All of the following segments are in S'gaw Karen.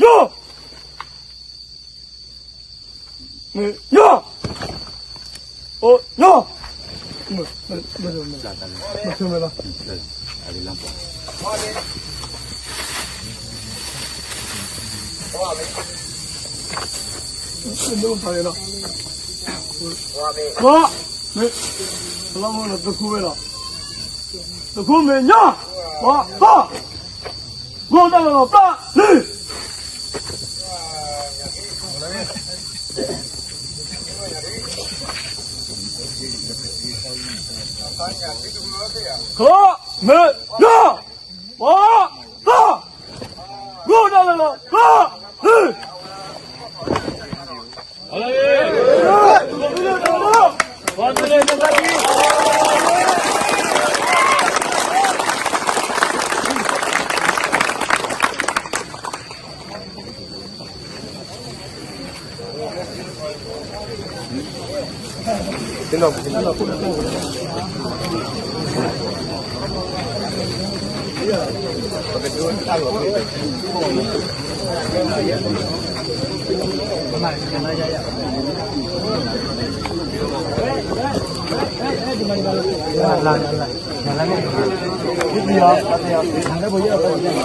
ညီ မ့ၢ်ညီ အိၣ်ညီ မ့ၢ် မ့ၢ် မ့ၢ် မ့ၢ် မ့ၢ် မ့ၢ် မ့ၢ် မ့ၢ် လီၤမ့ၢ်လီၤ တခူဝဲလီၤ တခူမ့ၢ်ညီ ပှၤ ပှၤ ဂိၢ်တၢ်လီၤလီၤ ပျၢ် လံ ခီ မ့ၢ် ညီ ပှၤ ပှၤ ဂိၢ်တၢ်လီၤလီၤ ပျၢ် လံ ပကဘၣ် ခီ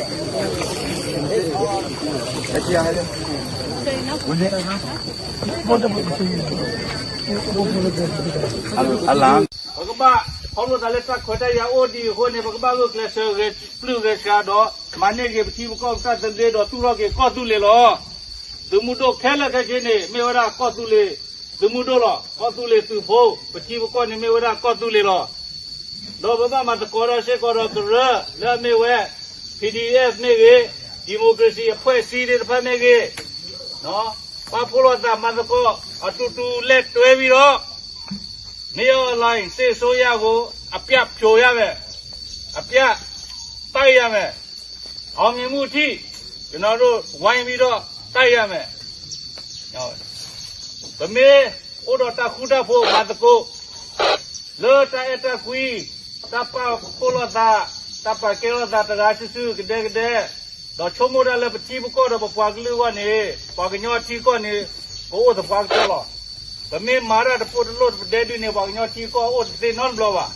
ဖျိသးလၢတၢ်ခွဲးတၢ်ယာ်အိၣ်ဒံးအဃိန့ၣ် ပကဘၣ်ဂုာ်ကျဲးစၢးဂဲၤပျုၢ်ဂဲၤဆှးဒီး မၤန့ၢ်က့ၤပထံပကီၢ်ပတၢ်သဘျ့ဒီးသူၣ်ထီၣ်က့ၤကီၢ်သူလ့ၤလီၤ. သုးမုၢ်ဒိၣ်ခဲလၢာ်ခဲဆ့န့ၣ် မ့ၢ်ဝဲဒၣ်ကီၢ်သူလ့ၤ သုးမုၢ်ဒိၣ်လီၤ. ကီၢ်သူလ့ၤသုးဖိ ပထံပကီၢ်န့ၣ်မ့ၢ်ဝဲဒၣ်ကီၢ်သူလ့ၤလီၤ. ဒီးပဘၣ်မၤသကိးတၢ်စ့ၢ်ကီးဒီးကရၢလၢအမ့ၢ်ဝဲ P D F မ့ၢ်ဂ့ၤ, democracy အဖွဲ့အစည်းသ့ၣ်တဖၣ်မ့ၢ်ဂ့ၤ, ပာ်ဖှိၣ်လိာ်သးမၤသကိး အတူတူလက်တွဲပြီးတော့ မင်းအောင်လှိုင်စစ်အစိုးရကို အပြတ်ဖြုတ်ရမယ်, အပြတ်တိုက်ရမယ်, အောင်မြင်မှုအထိ ကျွန်တော်တို့ဝိုင်းပြီးတော့တိုက်ရမယ်. ပမ့ၢ်အိၣ်ဒီးတၢ်ဃူတၢ်ဖိးမၤသကိး လၢတၢ်အဲၣ်တၢ်ကွံ, တၢ်ပာ်ဖှိၣ်လိာ်သး, တၢ်ပာ်ကဲလိာ်သးတဂၤစုာ်စုာ်ကဒဲကဒဲ, ဒီးဆိကမိၣ်တၢ်လၢပထံပကီၢ်ဒီးပပှၤကလုာ်အဂီၢ်န့ၣ် ပှၤကညီထံကီၢ်န့ၣ် ပအိၣ်သပှၢ်ကတၢၢ်လီၤ. ပမ့ၢ်မၤတၢ်တပိၢ်တလိၣ်တပဒဲဒုန့ၣ် ပှၤကညီထံကီၢ်အိၣ်တသ့နီတဘျီဘၣ်.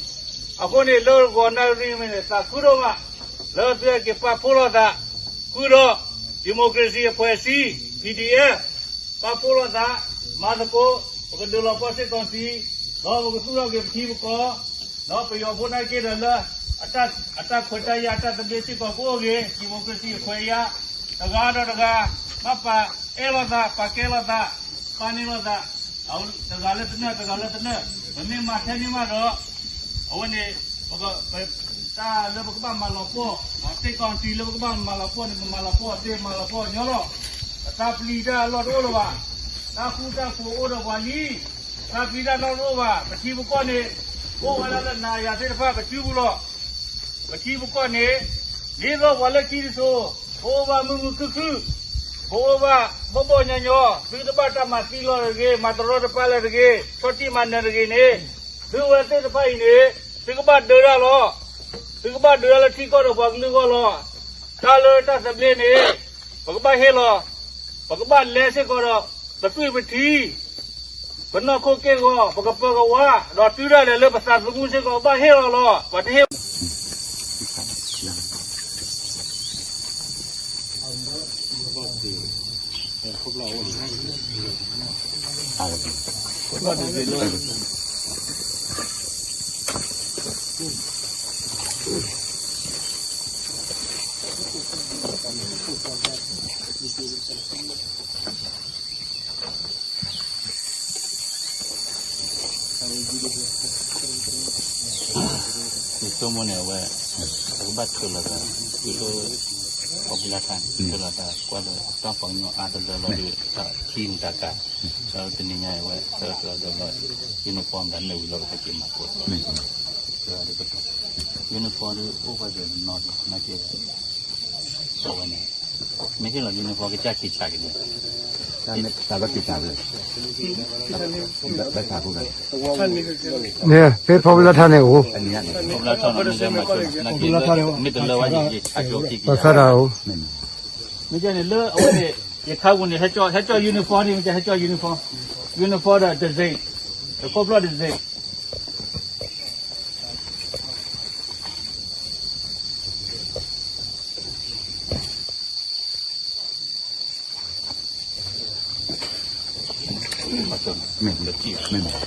အဃိန့ၣ် လၢဂီၤနၣ်ရံၣ်မ့ၢ်န့ၣ် သးခုဒိၣ်မး လၢသုက့ၤပာ်ဖှိၣ်လိာ်သး ဃုာ်ဒီး democracy အဖွဲ့အစည်း P D F ပာ်ဖှိၣ်လိာ်သး မၤသကိး ပကဒုးလီၤပှီၢ်စ့ၢ်ကီးစံး ဒီးပကသူၣ်ထီၣ်က့ၤပထံပကီၢ် ဒီးပယီၤဖိနာ်က့ဒီးလၢ အတၢ်ခွဲးတၢ်ယာ်တၢ်သဘျ့စ့ၢ်ကီးကအိၣ်ဂ့ၤ democracy အခွဲးအယာ် တဂၤဒီးတဂၤ ဘၣ်ပာ်အဲၣ်လိာ်သး ပာ်ကဲလိာ်သး ပာ်န့ၢ်လိာ်သး တဂၤလၢတနၢၤ တဂၤလၢတနၢၤ ပမ့ၢ်မၤထဲန့ၣ်မးဒီး အဝဲန့ၣ် ပက တၢ်လၢပကဘၣ်မၤလီၤပှီၢ် စ့ၢ်ကီးစံးလၢပကဘၣ်မၤလီၤပှီၢ်န့ၣ် ပမၤလီၤပှီၢ်သ့ မၤလီၤပှီၢ်ညီလီၤ. ပတၢ်ပျံၤတၢ်အလီၢ်တအိၣ်လၢၤဘၣ်. တၢ်ဃူတၢ်ဖိးအိၣ်ဒီးပှၤလံ. တၢ်ပျံၤတၢ်လီၢ်တအိၣ်ဘၣ်. ပထံပကီၢ်န့ၣ် အိၣ်ဝဲဒၣ်လၢနၤယၤသ့ၣ်တဖၣ်ပစုပူၤလီၤ. ပထံပကီၢ်န့ၣ် ဒ်သိးပှၤလၢခံတစိၤ ပအိၣ်ဘၣ်မုာ်မုာ်ခုၣ်ခုၣ် ပအိၣ်ဘၣ်ဘီၣ်ဘီၣ်ညီညီ သုတဘၣ်တၢ်မၤသံလီၤတဂ့ၤ မၤတရီတပါလၢၤတဂ့ၤ ဆီၣ်တံၢ်မၤနၢၤတဂ့ၤန့ၣ် သုဝဲသ့ၣ်တဖၣ်အံၤန့ၣ် သုကဘၣ်ဒၢတၢ်လီၤ. သုကဘၣ်ဒၢတၢ်လၢထံကီၢ်ဒီးပှၤကလုာ်အဂီၢ်လီၤ. တၢ်လၢတၢ်သဘျ့န့ၣ် ပကဘၣ်ဟ့ၣ်လီၤ. ပကဘၣ်လဲၤစ့ၢ်ကီးဒီး ပသွံၣ်ပထံ ပနီၢ်ခိက့ၢ်ဂီၤ ပကပၢၤကဝါ ဒီးတုၤဒၣ်လဲာ်လၢပသးသမူစ့ၢ်ကီး ပဘၣ်ဟ့ၣ်လီၤလီၤ. ပှၤတဟ့ၣ် ယဆိကမိၣ်န့ၣ် အဝဲ ပကဘၣ်ထုးလီၤသး ဒ်သိး ခီဖျိလၢခါန့ၣ် ထုးလီၤသးကွၢ်လၢတၢ်ပှၤကညီအါတလၢလီၤဒီး ထံန့ၣ်တၢ်ကါ ဒီးတနံၤညါအံၤဝဲ သၢကလီၤဒီး uniform တၢ်မ့ၢ်ဝံၤလီၤ ပကက့ၤမၤပိာ် uniform ဒ်အိၣ်ဝဲဒၣ်နီၢ်ဒံး နာ်က့ အဝဲန့ၣ် မ့ၢ်ဟ့ၣ်လီၤ uniform ကစၢ်ခံဆးက့ၤန့ၣ် တၢ်ဘၣ်က့ၤတၢ်ဝဲ, ဘၣ်တၢ်ဖိက, န့ၣ် ဖဲဖီဝံလီထါန့ၣ်အိၣ်, ပှၤဖးတၢ်အိၣ်, မ့ၢ်န့ၣ်လၢအဝဲန့ၣ် ယခါပူၤန့ၣ် ဟဲကၠီ uniform န့ၣ် မ့ၢ်ဟဲကၠီ uniform, uniform ဒီး design, တခီဖျိ design မ့ၢ်